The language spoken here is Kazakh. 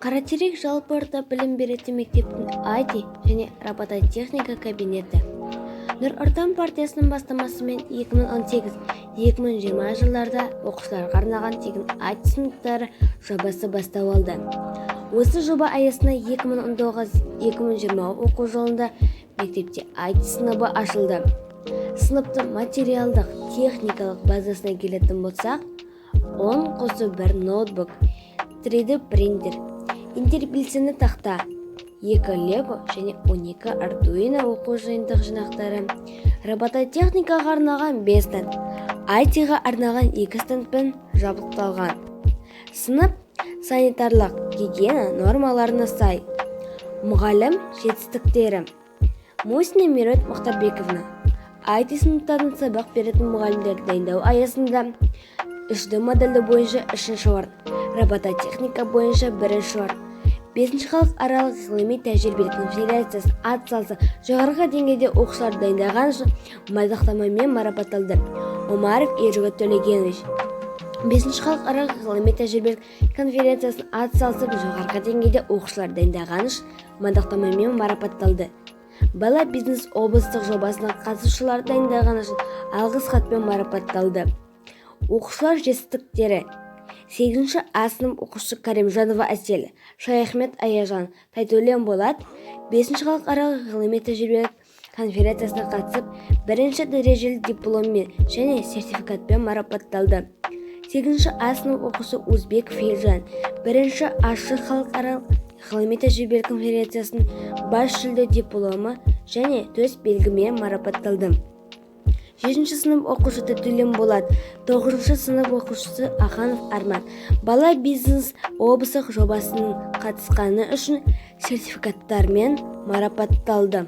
Қаратерек жалпы орта білім беретін мектептің IT және робототехника кабинеті. Нұр Отан партиясының бастамасымен 2018-2020 жылдарда оқушыларға арналған тегін IT сыныптары жобасы бастау алды. Осы жоба аясында 2019-2020 оқу жылында мектепте IT сыныбы ашылды. Сыныптың материалдық техникалық базасына келетін болсақ, 10 қосу 1 ноутбук, 3D принтер, интербелсенді тақта, 2 лего және 12 Ардуино оқу жиынтық жинақтары, робототехникаға арналған 5 стенд, IT-ға арналған 2 стендпен жабдықталған. Сынып санитарлық гигиена нормаларына сай. Мұғалім жетістіктері: Мусина Меруерт Мұхтарбековна IT сыныптарында сабақ беретін мұғалімдерді дайындау аясында 3D модельдеу бойынша үшінші орын, робототехника бойынша бірінші орын, бесінші халықаралық ғылыми-тәжірибелік конференциясына атсалысып, жоғарғы деңгейде оқушыларды дайындаған үшін мадақтамамен марапатталды. Омаров Ержігіт Төлегенович бесінші халықаралық ғылыми-тәжірибелік конференциясына атсалысып, жоғарғы деңгейде оқушыларды дайындаған үшін мадақтамамен марапатталды. Бала бизнес облыстық жобасына қатысушыларды дайындаған үшін алғыс хатпен марапатталды. Оқушылар жетістіктері: сегізінші А сынып оқушысы Каримжанова Әсел, Шаяхмет Аяжан, Тайтөлен Болат бесінші халықаралық ғылыми-тәжірибелік конференциясына қатысып, бірінші дәрежелі дипломмен және сертификатпен марапатталды. Сегізінші А сынып оқушысы Узбеков Елжан бірінші ашық халықаралық ғылыми-тәжірибелік конференциясының бас жүлде дипломы және төс белгімен марапатталды. Жетінші сынып оқушысы Тәтөлен Болат, тоғызыншы сынып оқушысы Аханов Арман бала бизнес облыстық жобасының қатысқаны үшін сертификаттармен марапатталды.